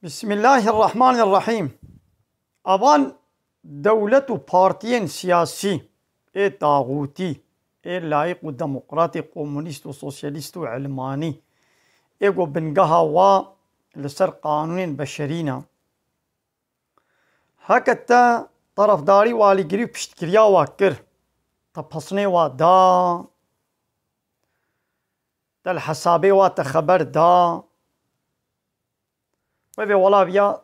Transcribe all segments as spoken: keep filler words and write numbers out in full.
Bismillahirrahmanirrahîm. Avan dewlet û partiyên siyasî ê taxûtî, ê layîq û demokratî, komûnîst û sosyalîst û ilmanî, ê ku bingeha wa li ser qanûnên beşerî ne. Heke te terefdarî û alîgirî û piştgiriya wa kir, te pesnê wa da, te li hesabê wa te xeber da, wê vê wela viya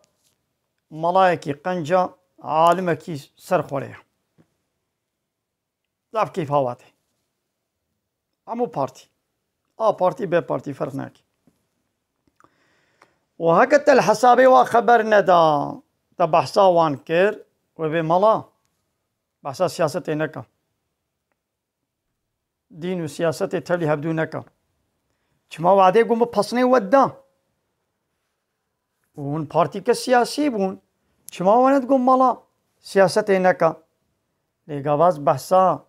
melayekî qenca, alimekî ser xwerê ye. Zaf keyfa wa tê. Hemû partî. A partî, B partî ferq nake. Û heke te li hesabê wa xeber neda, te behsa wan kir, wê vê mela behsa siyasetê neke. Dîn û siyasetê tevlî hevdû neke. Çima wadê ku min pesnê we da? Û hûn partîke siyasî bûn. Çima we nedigot mala siyasetê neke? Lê gava ez behsa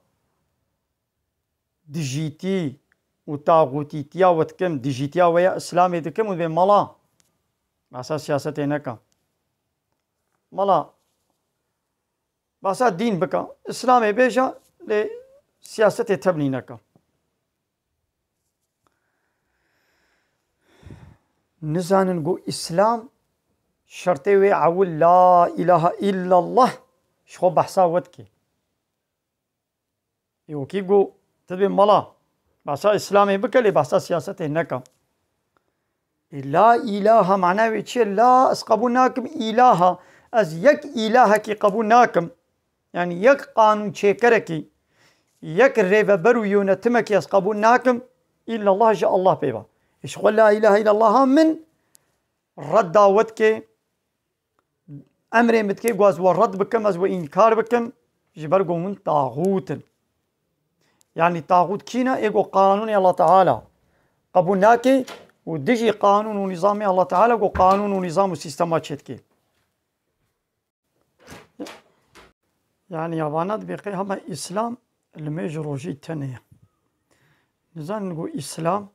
dijîtî û taxûtîtiya we dikim, dijîtiya we ya Îslamê dikim û vê mala behsa siyasetê neke. Mala behsa dîn bike, Îslamê bêje, lê siyasetê tevlî neke. Nizanin ku Îslam şertê wê ewil la îlahe îllallah ji xwe behsa we dike. Ê wekî ku tu dibê mala behsa Îslamê bike lê behsa siyasetê neke. Ê la îlaha mana wê çi ye? La ez qebûl nakim îlaha. Ez yek îlahekî qebûl nakim. Yanî yek qanûnçêkerekî, yek rêveber û yönetimekî ez qebûl nakim. Îllallah ji Allah pê ve. Ê ji xwe la îlahe îllallaha min redda we dike, emrê min dike ku ez we red bikim, ez we înkar bikim, ji ber ku hûn taxût in. Yanî taxût kî ne? Ê ku qanûnê Allah Teala qebûl nake û dijî qanûn û nîzamê Allah Teala ku qanûn û nîzam û sîstema çêdike. Yanî ya vana dibê qey hema Îslam li mêj rojî tenê ye. Nizanin ku Îslam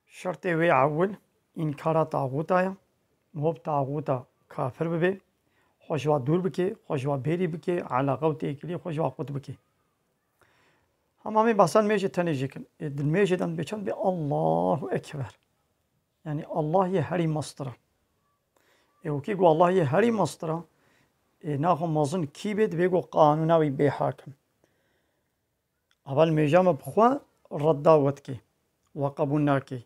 şertê wê ewil înkara taxûta ye. Miho bi taxûta kafir bibe, xwe ji wa dûr bike, xwe ji wa bêrî bike, eleqa û têkilî xwe ji wa qut bike. Hema em ê behsa nimêjê tenê jê kin. Ê di nimêjê de em dibê çend bê Allahu Ekber. Yanî Allah yê herî mestir e. Ê wekî ku Allah yê herî mestir e, ê naxwe mezin kî bê, dibê ku qanûna wî bê hakim. Ava nimêja me bi xwe redda we dike. We qebûl nake.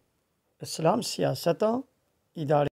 Îslam siyaseta îdarê.